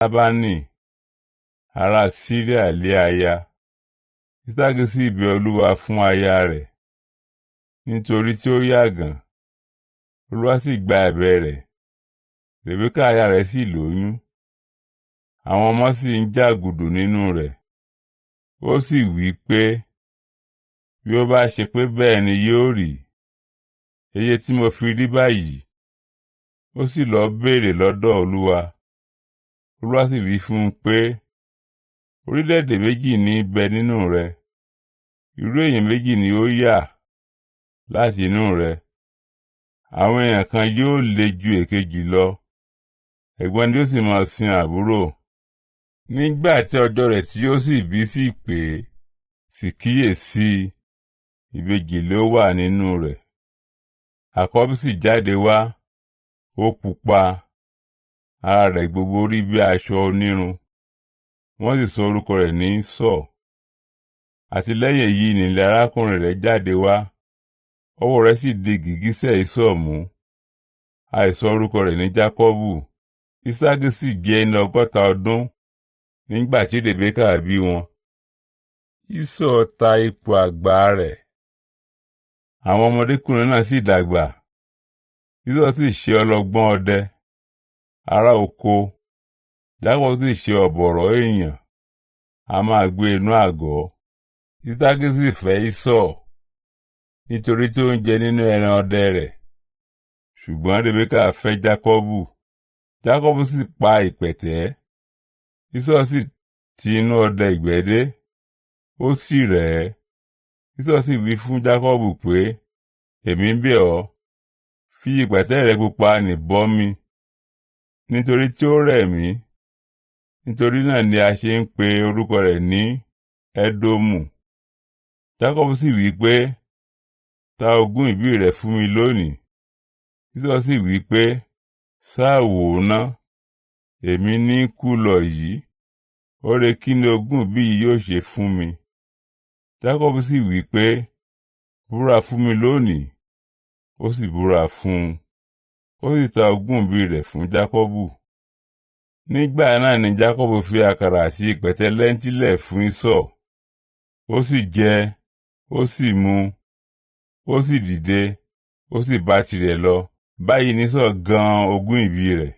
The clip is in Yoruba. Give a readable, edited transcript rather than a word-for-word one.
Lábánì ará Síríà lé aya. Ísákì sì bẹ Olúwa fún aya rẹ̀, nítorí tí ó yàgàn. Olúwa sì gba ẹ̀bẹ̀ rẹ̀. Rèbékà aya rẹ̀ sì lóyún. Àwọn ọmọ sì ń jàgùdù nínú rẹ̀. Ó sì wí pé, bí ó bá ṣe pé bẹ́ẹ̀ ni yóò rí, eye tí mo fi rí báyìí. Ó sì lọ béèrè lọ́dọ̀ Olúwa. Olúwa sì wí fún un pé, orílẹ̀-èdè méjì ní bẹ nínú rẹ, irú èèyàn méjì ni ó yà láti inú rẹ. Àwọn èèyàn kan yóò le ju èkejì lọ, ẹ̀gbọ́n ni ó sì máa sin àbúrò. Nígbà tí ọjọ́ rẹ̀ tí ó sì bí sì pé, sì kíyèsí, ìbejì ló wà nínú rẹ̀. Àkọ́bí sì jáde wá, ó pupa, ara rẹ̀ gbogbo rí bí aṣọ onírun. Wọ́n sì sọ orúkọ rẹ̀ ní Sọ̀. Àti lẹ́yìn èyí ni ilẹ̀ arákùnrin rẹ̀ jáde wá, ọwọ́ rẹ̀ sì di gìgísẹ̀ Ísọ̀ mú. A sì sọ orúkọ rẹ̀ ní Jákọ́bù. Ísákì sì jẹ́ ẹni 60 ọdún nígbà tí Rèbékà bí wọn. Ísọ̀ ta ipò àgbà rẹ̀. Àwọn ọmọdékùnrin náà sì dàgbà. Ísọ̀ sì ṣe ọlọ́gbọ́n ọdẹ, ará oko. Jákọ́bù sì ṣe ọ̀bọ̀rọ̀ èèyàn, a máa gbé inú àgọ́. Ísákì sì fẹ́ Ísọ̀, nítorí tí ó ń jẹ nínú ẹran ọdẹ rẹ̀. Ṣùgbọ́n Rèbékà fẹ́ Jákọ́bù. Jákọ́bù sì pa ìpẹ̀tẹ́. Ísọ̀ sì ti inú ọdẹ ìgbẹ́ dé, ó sì rẹ̀ ẹ́. Ísọ̀ sì wí fún Jákọ́bù pé, èmi ń bẹ̀ ọ́, fi ìpẹ̀tẹ́ rẹ pupa nì bọ́ mi, nítorí tí ó rẹ̀ mí. Nítorí náà ni a ṣe ń pe orúkọ rẹ̀ ní Édómù. Jákọ́bù sì wí pé, ta ogún ìbí rẹ fún mi lónìí. Ísọ̀ sì wí pé, ṣáà wò ó ná, èmi ní kú lọ yìí, oore kí ni ogún ìbí yìí yóò ṣe fún mi? Jákọ́bù sì wí pé, búra fún mi lónìí. Ó sì búra fún un. Ó sì ta ogún ìbí rẹ̀ fún Jákọ́bù. Nígbà náà ni Jákọ́bù fi àkàrà àti ìpẹ̀tẹ́ lẹ́ńtílẹ̀ fún Ísọ̀. Ó sì jẹ, ó sì mu, ó sì dìde, ó sì bá tirẹ̀ lọ. Báyìí ni Ísọ̀ gan ogún ìbí rẹ̀.